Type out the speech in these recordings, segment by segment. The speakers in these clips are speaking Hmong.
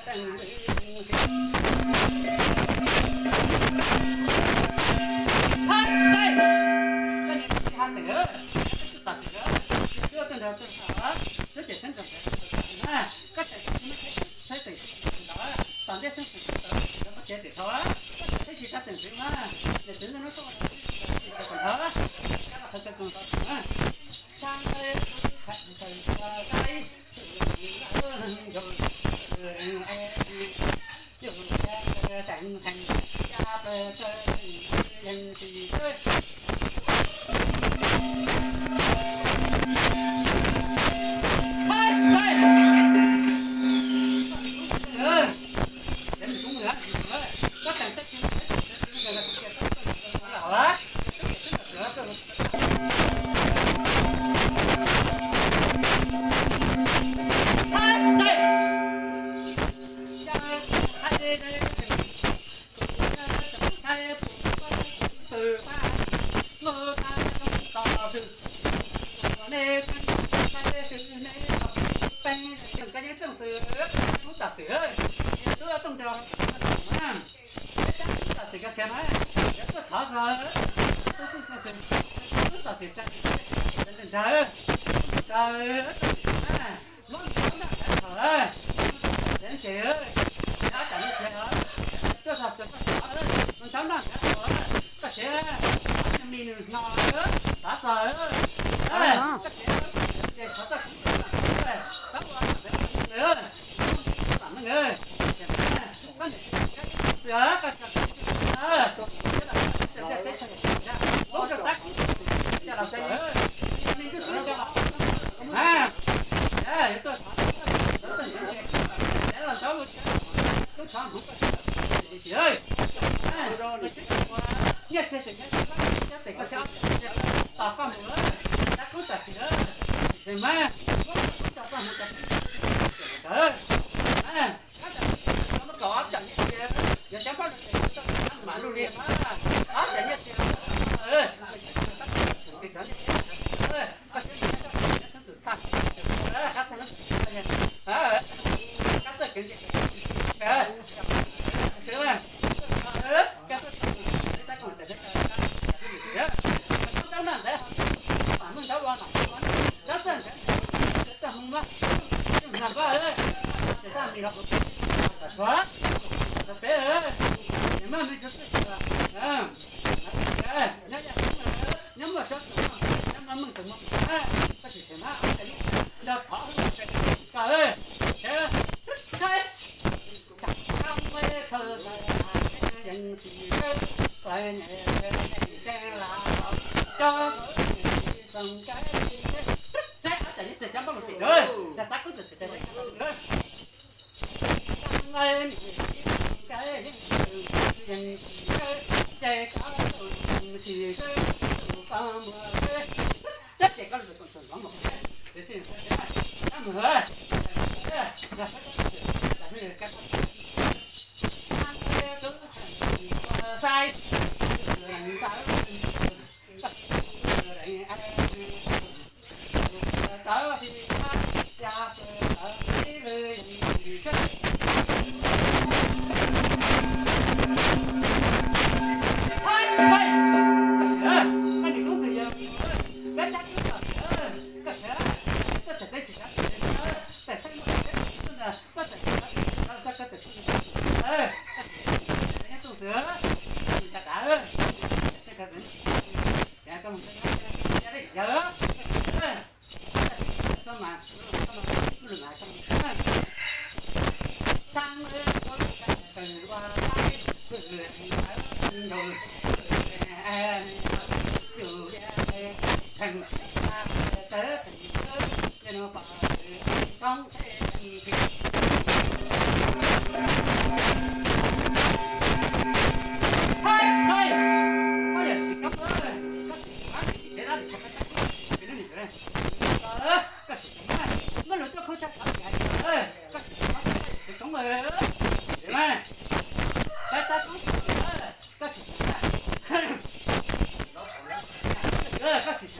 Koj sim xav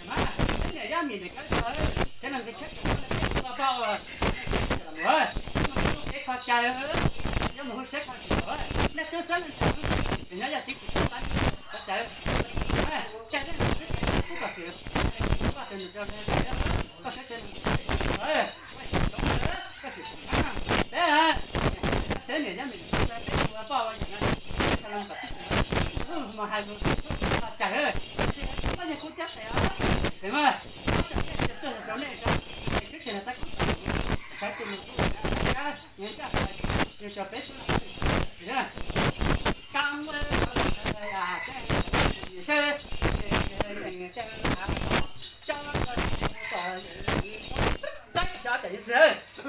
mas, niam yab mis ntawm koj, ces no nkawd tshiab tsis tau pab, pab, pab, Nyob mus hu siab kho tsis tau, nej twb xab leej tsa, nyob yog tib tsis tau tab, cov cawv, caj leej tsa xwb, kub kom xwm, koj tus nws rau koj siab tsev, koj sim, peb, peb niam nyob mus peb ua poj ua yawm na, peb tau los kom tib mus hais lus, cawv, koj yeej kub cab tes os, mas, tuaj rau nej, twb tsis los tab, sawv tus nws kuj, nws cov peb,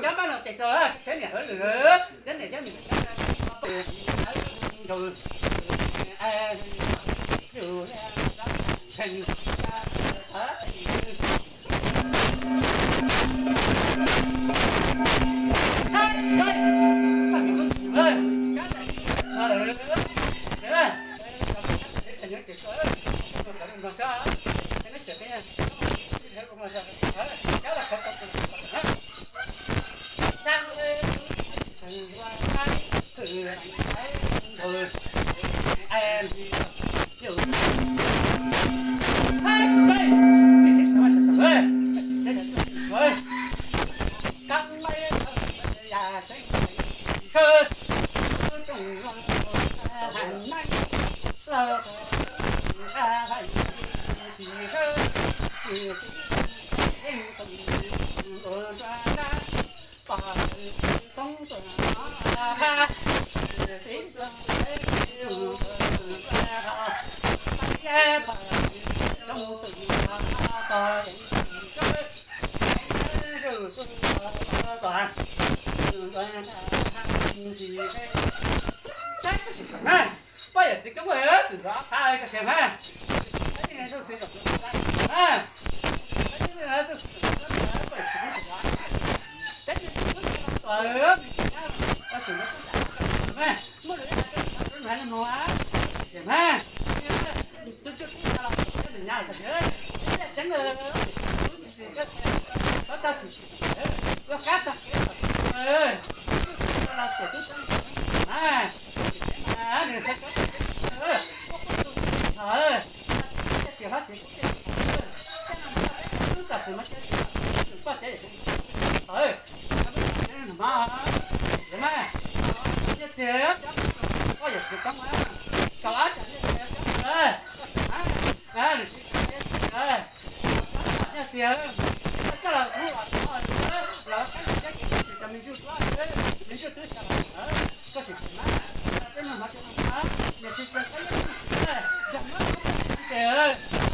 cov maj los tes tau, cov niam hauv lwm, cov niam cov niam, Poj yawm txiv coob, txwm ntxov qab koj sia mas, Ces